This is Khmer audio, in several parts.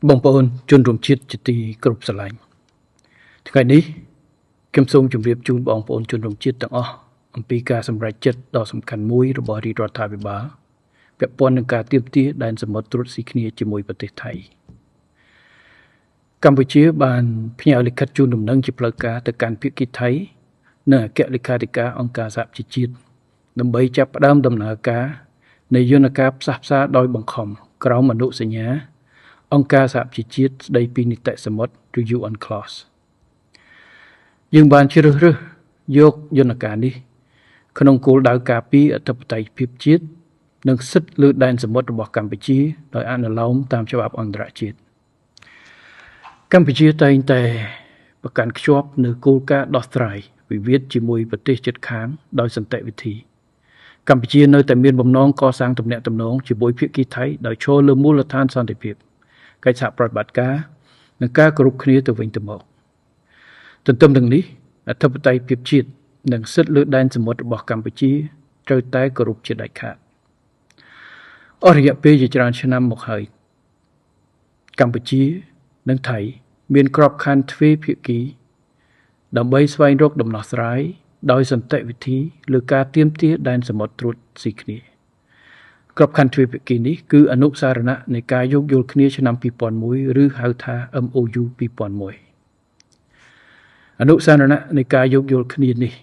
បងប្អូនជនរួមជាតិជាទីគោរពស្រឡាញ់ថ្ងៃនេះខ្ញុំសូមជម្រាបជូនបងប្អូនជនរួមជាតិទាំងអស់អំពីការសម្រេចចិត្តដ៏សំខាន់មួយរបស់រាជរដ្ឋាភិបាលពាក់ព័ន្ធនឹងការទាមទារដែនសមុទ្រត្រួតស៊ីគ្នាជាមួយប្រទេសថៃកម្ពុជាបានផ្ញើលិខិតជូនដំណឹងជាផ្លូវការទៅកាន់ភាគីថៃនិងអគ្គលេខាធិការអង្គការសហប្រជាជាតិដើម្បីចាប់ផ្ដើមដំណើរការនៃយន្តការផ្សះផ្សាដោយបង្ខំក្រោមអនុសញ្ញាអង្គការសហប្រជាជាតិស្ដីពីនីតិសមុទ្រឬ UNCLOS យើងបានជ្រើសរើសយកយន្តការនេះក្នុងគោលដៅការពារអធិបតេយ្យភាពជាតិនិងសិទ្ធិលើដែនសមុទ្ររបស់កម្ពុជាដោយអនុលោមតាមច្បាប់អន្តរជាតិកម្ពុជាតែងតែប្រកាន់ខ្ជាប់នៅគោលការណ៍ដោះស្រាយវិវាទជាមួយប្រទេសជិតខាងដោយសន្តិវិធីកម្ពុជានៅតែមានបំណងកសាងទំនាក់ទំនងជាមួយភាគីថៃដោយឈរលើមូលដ្ឋានសន្តិភាពកិច្ចសហប្រតិបត្តិការនិងការគោរពគ្នាទៅវិញទៅមកទន្ទឹមនឹងនេះអធិបតេយ្យភាពជាតិនិងសិទ្ធិលើដែនសមុទ្ររបស់កម្ពុជាត្រូវតែគោរពជាដាច់ខាតអស់រយៈពេលជាច្រើនឆ្នាំមកហើយកម្ពុជានិងថៃមានក្របខ័ណ្ឌទ្វេភាគីដើម្បីស្វែងរកដំណោះស្រាយដោយសន្តិវិធីលើការទាមទារដែនសមុទ្រត្រួតស៊ីគ្នាក្របខ័ណ្ឌទ្វេភាគីនេះគឺអនុស្សរណៈនៃការយោគយល់គ្នាឆ្នាំ2001ឬហៅថា MOU 2001អនុស្សរណៈនៃការយោគយល់គ្នានេះ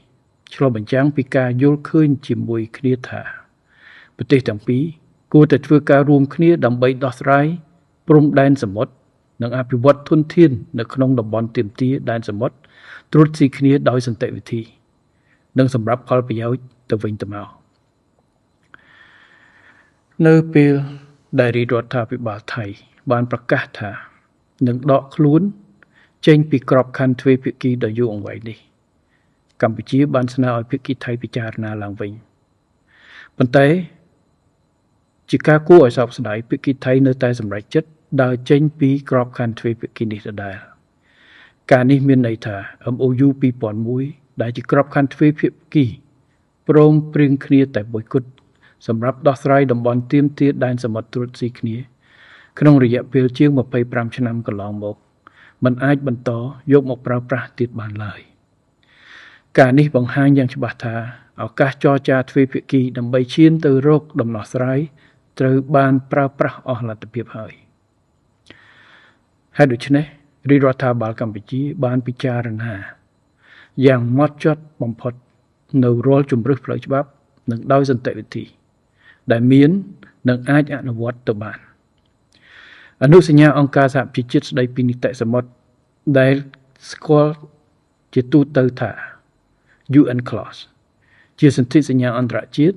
ឆ្លុះបញ្ចាំងពីការយល់ឃើញជាមួយគ្នាថាប្រទេសទាំងពីរគួរតែធ្វើការរួមគ្នាដើម្បីដោះស្រាយព្រំដែនសមុទ្រនិងអភិវឌ្ឍធនធាននៅក្នុងតំបន់ទាមទារដែនសមុទ្រត្រួតស៊ីគ្នាដោយសន្តិវិធីនិងសម្រាប់ផលប្រយោជន៍ទៅវិញទៅមកនៅពេលដែលរាជរដ្ឋាភិបាលថៃបានប្រកាសថានឹងដកខ្លួនចេញពីក្របខ័ណ្ឌទ្វេភាគីដ៏យូរអង្វែងនេះកម្ពុជាបានស្នើឲ្យភាគីថៃពិចារណាឡើងវិញប៉ុន្តែជាការគួរឲ្យសោកស្ដាយភាគីថៃនៅតែសម្រេចចិត្តដើរចេញពីក្របខ័ណ្ឌទ្វេភាគីនេះដដែលការនេះមានន័យថា MOU 2001ដែលជាក្របខ័ណ្ឌទ្វេភាគីព្រមព្រៀងគ្នាតែមួយគត់សម្រាប់ដោះស្រាយតំបន់ទាមទារដែនសមុទ្រត្រួតស៊ីគ្នាក្នុងរយៈពេលជាង25ឆ្នាំកន្លងមកមិនអាចបន្តយកមកប្រើប្រាស់ទៀតបានឡើយការនេះបង្ហាញយ៉ាងច្បាស់ថាឱកាសចរចាទ្វេភាគីដើម្បីឈានទៅរកដំណោះស្រាយត្រូវបានប្រើប្រាស់អស់លទ្ធភាពហើយហើយដូច្នេះរាជរដ្ឋាភិបាលកម្ពុជាបានពិចារណាយ៉ាងម៉ត់ចត់បំផុតនៅរាល់ជម្រើសផ្លូវច្បាប់និងដោយសន្តិវិធីដែលមាននិងអាចអនុវត្តទៅបានអនុសញ្ញាអង្គការសហប្រជាជាតិស្ដីពីនីតិសមុទ្រដែលស្គាល់ជាទូទៅថា UNCLOS ជាសន្ធិសញ្ញាអន្តរជាតិ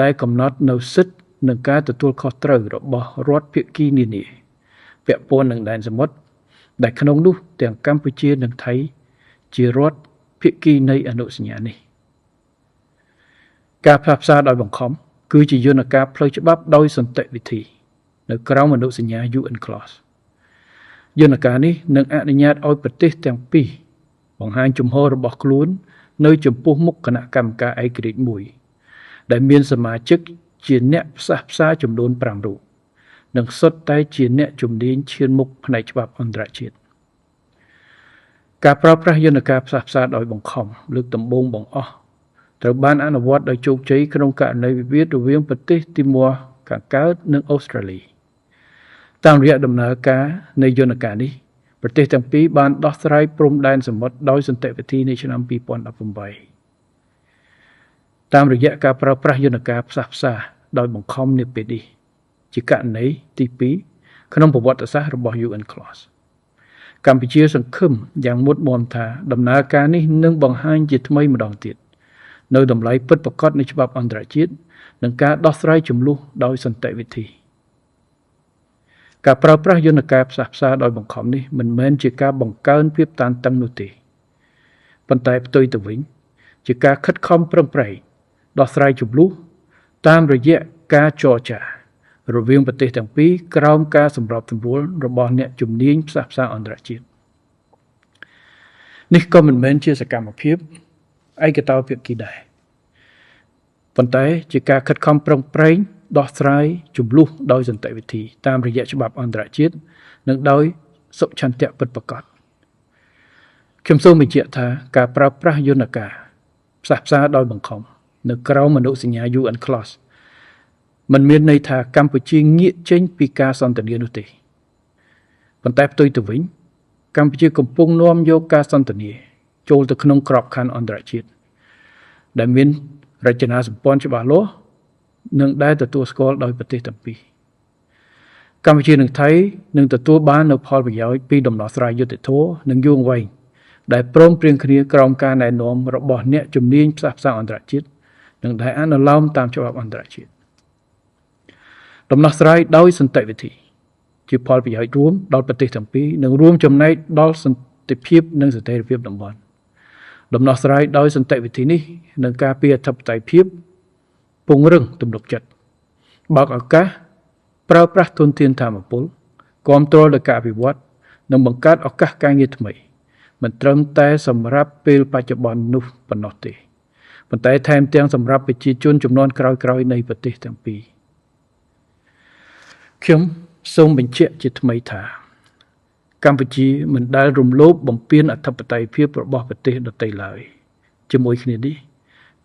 ដែលកំណត់នៅសិទ្ធិនិងការទទួលខុសត្រូវរបស់រដ្ឋភាគីនានាពាក់ព័ន្ធនឹងដែនសមុទ្រដែលក្នុងនោះទាំងកម្ពុជានិងថៃជារដ្ឋភាគីនៃអនុសញ្ញានេះការផ្សះផ្សាដោយបង្ខំគឺជាយន្តការផ្លូវច្បាប់ដោយសន្តិវិធីនៅក្រោមអនុសញ្ញា UNCLOS យន្តការនេះនឹងអនុញ្ញាតឲ្យប្រទេសទាំងពីរបង្ហាញជំហររបស់ខ្លួននៅចំពោះមុខគណៈកម្មការឯករាជ្យមួយដែលមានសមាជិកជាអ្នកផ្សះផ្សាចំនួន5រូបនិងសុទ្ធតែជាអ្នកជំនាញឈានមុខផ្នែកច្បាប់អន្តរជាតិការប្រើប្រាស់យន្តការផ្សះផ្សាដោយបង្ខំលើកដំបូងបង្អស់ត្រូវបានអនុវត្តដោយជោគជ័យក្នុងករណីវិវាទរវាងប្រទេសទីមួរខាងកើតនិងអូស្ត្រាលីតាមរយៈដំណើរការនៃយន្តការនេះប្រទេសទាំងពីរបានដោះស្រាយព្រំដែនសមុទ្រដោយសន្តិវិធីនៅឆ្នាំ2018តាមរយៈការប្រើប្រាស់យន្តការផ្សះផ្សាដោយបង្ខំនាពេលនេះជាករណីទី2ក្នុងប្រវត្តិសាស្ត្ររបស់ UNCLOS កម្ពុជាសង្ឃឹមយ៉ាងមុតមមថាដំណើរការនេះនឹងបង្ហាញជាថ្មីម្ដងទៀតនៅតម្លៃពិតប្រាកដនៃច្បាប់អន្តរជាតិនិងការដោះស្រាយជម្លោះដោយសន្តិវិធីការប្រើប្រាស់យន្តការផ្សះផ្សាដោយបង្ខំនេះមិនមែនជាការបង្កើនភាពតានតឹងនោះទេប៉ុន្តែផ្ទុយទៅវិញជាការខិតខំប្រឹងប្រែងដោះស្រាយជម្លោះតាមរយៈការចរចារវាងប្រទេសទាំងពីរក្រោមការសម្របសម្រួលរបស់អ្នកជំនាញផ្សះផ្សាអន្តរជាតិនេះក៏មិនមែនជាសកម្មភាពឯកតោភាគីដែរប៉ុន្តែជាការខិតខំប្រឹងប្រែងដោះស្រាយជម្លោះដោយសន្តិវិធីតាមរយៈច្បាប់អន្តរជាតិ និងដោយសុឆន្ទៈពិតប្រាកដខ្ញុំសូមបញ្ជាក់ថាការប្រើប្រាស់យន្តការផ្សះផ្សាដោយបង្ខំនៅក្រោមអនុសញ្ញា UNCLOS មិនមានន័យថាកម្ពុជាងាកចេញពីការសន្ទនានោះទេប៉ុន្តែផ្ទុយទៅវិញកម្ពុជាកំពុងនាំយកការសន្ទនាចូលទៅក្នុងក្របខ័ណ្ឌអន្តរជាតិដែលមានរចនាសម្ព័ន្ធច្បាស់លាស់និងដែលទទួលស្គាល់ដោយប្រទេសទាំងពីរកម្ពុជានិងថៃនឹងទទួលបាននូវផលប្រយោជន៍ពីដំណោះស្រាយយុត្តិធម៌និងយូរអង្វែងដែលព្រមព្រៀងគ្នាក្រោមការណែនាំរបស់អ្នកជំនាញផ្សះផ្សាអន្តរជាតិនិងដែលអនុលោមតាមច្បាប់អន្តរជាតិដំណោះស្រាយដោយសន្តិវិធីជាផលប្រយោជន៍រួមដល់ប្រទេសទាំងពីរនិងរួមចំណែកដល់សន្តិភាពនិងស្ថិរភាពតំបន់ដំណោះស្រាយដោយសន្តិវិធីនេះនឹងការពារអធិបតេយ្យភាពពង្រឹងទំនុកចិត្តបើកឱកាសប្រើប្រាស់ធនធានធម្មពលគាំទ្រដល់ការអភិវឌ្ឍនិងបង្កើតឱកាសការងារថ្មីមិនត្រឹមតែសម្រាប់ពេលបច្ចុប្បន្ននោះប៉ុណ្ណោះទេប៉ុន្តែថែមទាំងសម្រាប់ប្រជាជនជំនាន់ក្រោយៗនៃប្រទេសទាំងពីរខ្ញុំសូមបញ្ជាក់ជាថ្មីថាកម្ពុជាមិនដែលរំលោភបំពានអធិបតេយ្យភាពរបស់ប្រទេសដទៃឡើយជាមួយគ្នានេះ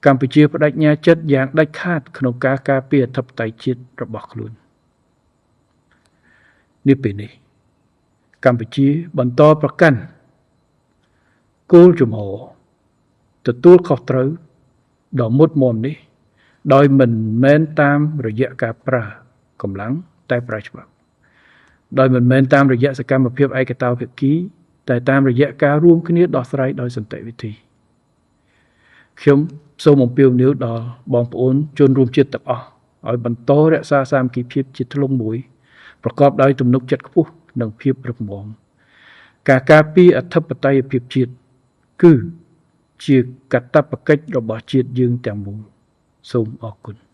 កម្ពុជាប្តេជ្ញាចិត្តយ៉ាងដាច់ខាតក្នុងការការពារអធិបតេយ្យជាតិរបស់ខ្លួននាពេលនេះកម្ពុជាបន្តប្រកាន់គោលជំហរទទួលខុសត្រូវដ៏មុតមមនេះដោយមិនមែនតាមរយៈការប្រើកម្លាំងតែប្រើច្បាប់ដោយមិនមែនតាមរយៈសកម្មភាពឯកតោភាគីតែតាមរយៈការរួមគ្នាដោះស្រាយដោយសន្តិវិធីខ្ញុំសូមអំពាវនាវដល់បងប្អូនជនរួមជាតិទាំងអស់ឲ្យបន្តរក្សាសាមគ្គីភាពជាធ្លុងមួយប្រកបដោយទំនុកចិត្តខ្ពស់និងភាពរឹងមាំការការពារអធិបតេយ្យភាពជាតិគឺជាកាតព្វកិច្ចរបស់ជាតិយើងទាំងមូលសូមអរគុណ។